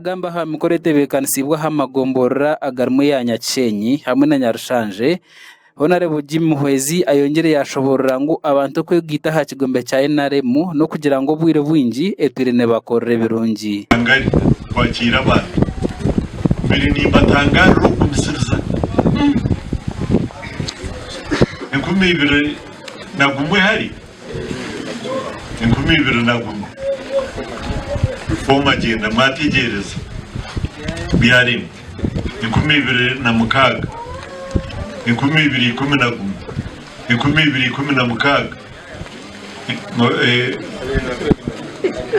Agamba aha mikoro etebeekanisiibwe aha magomborora agarimu eya Nyakishenyi hamwe na Nyarushanje, Honarebo Jim Muhwezi ayongyire yaashoboorora ngu abantu okwegaita aha kigombe kya NRM n'okugira ngu obwire obwingi etwire nebakorera ebirungi. Ngari kwakiira abantu mbere nimbatangaarira okugumisiriza 2001 hari 2001 Reform Agenda mwategyereza byaremwa 2006 2011 2016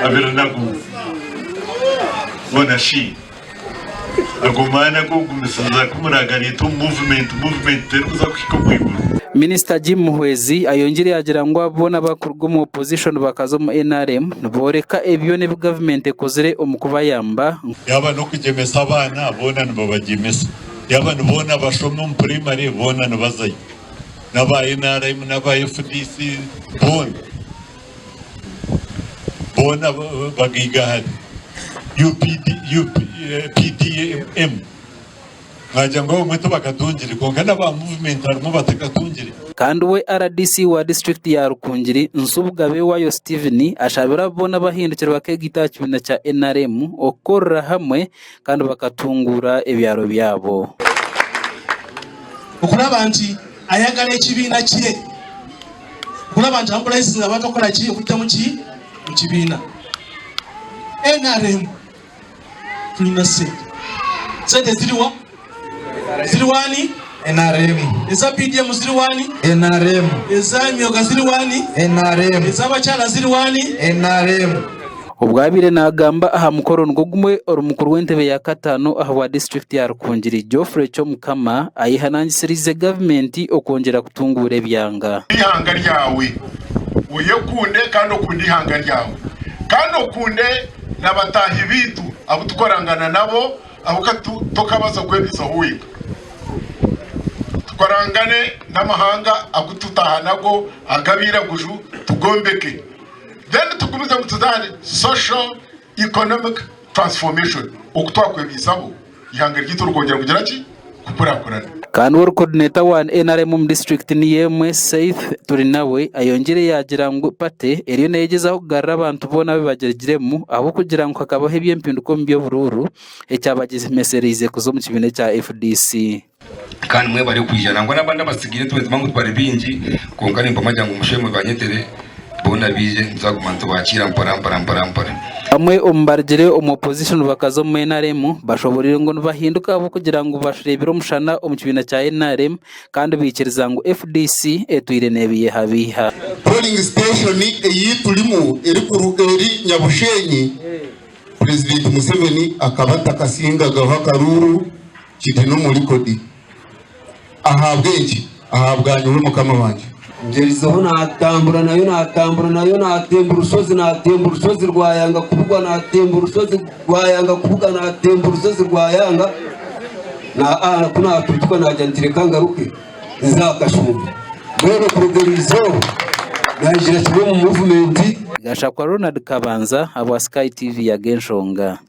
21 bona shi Ago maani ag'okugumisiriza ku muragareeta omu movement, movement terikuza kuhika omu iguru. Minisita Jim Muhwezi ayongyire yaagira ngu abo boona abarikuruga omu opposition bakaza omu NRM nibooreka ebi byona ebi gavumenti ekozire omu kubayamba. Yaaba n'okugyemesa abaana, boona nibabagyemesa. Yaaba ni boona bashoma omu purayimare, boona nibazayo. N'aba NRM n'aba FDC boona. Boona bagaigahare. UPD, UP, PDM mwagira ngu abamwe tibakatungire kwonka n'aba movement harimu abatakatungire. Kandi we rdc wa disiturikiti ya Rukungiri, Nsubuga Bewayo Stephen ashabire abo boona abahindukire bakegaita aha kibiina kya NRM okukorera hamwe kandi bakatunguura ebyaro byabo. Okuraba nti ayagala ekibiina kye. Okuraba nti amupurayizinze abantu okukora ki? Okutamu ki? Mu kibiina. Nrm tulina sente. Sente ziriwa? Ziri wani? Nrm. Eza PDM ziri wani? Nrm. Eza myoga ziri wani? Nrm. Ez'abakyara ziri wani? Nrm. Obu abaire naagamba aha mukoro nigwo gumwe, ori mukuru w'entebe ya kataano ahabwa disiturikiti ya Rukungiri, Geoffrey Kyomukama ayehanangisiriize gavumenti okwongyera kutunguura ebyanga. Eihanga ryawe, oyekunde kandi okunde eihanga ryawe, kandi okunde na bataahi baitu abu tukorangana nabo ahabw'okuba tokabaasa kwebiisaho wenka. Tukorangane n'amahanga agu tutaaha nago ag'abairaguju tugombeke. Then tugumizemu tuze ahari social economic transformation oku twakwebiisaho eihanga ryaitu rikongyera kugira ki? Kukurakurana. Kandi we Coordinator wa NRM omu disiturikiti niyo emwe Seith Turinawe ayongyire yaagira ngu party eriyo neyegyezaho kugarura abantu boona abu bagirugiremu ahabw'okugira ngu hakabaho eby'empinduka omu by'oburuuru ekyabagyemesereize kuza omu kibiina ekya FDC. Kandi mwebare kwija. Nangwa n'abandi abatsigaire tubenzemu ngu tibari baingi, kwonka nimpamanya ngu mushube mubanyetere boona baije nituza kuguma nitubakiira mpora mpora mpora mpora. Bamwe omu barugire omu opposition bakaza omu NRM bashoboreire ngu nibahinduka ahabw'okugira ngu bareebire omushana omu kibiina kya NRM kandi baikiriza ngu FDC etwire neebeihabiiha. Polling station ei turimu eri Nyabushenyi, Purezidenti Museveni akaba atakasingagaho akaruuru kiri n'omuri kodi. Ahabw'enki? Ahabwa nyowe mukama wangye. Ngyerizeho naatambura nayo naatambura nayo naatemba orushozi naatemba orushozi rwayanga kubugwa naatemba orushozi rwayanga kubuga naatemba orushozi rwayanga na ku naaturutuka naagira nti reka ngaruke nze aha kashumba mbwenu okuruga eryo izooba naagira kimwe omu muvumenti. Gashakwa Ronald Kabanza ahabwa Sky TV Ag'enshonga.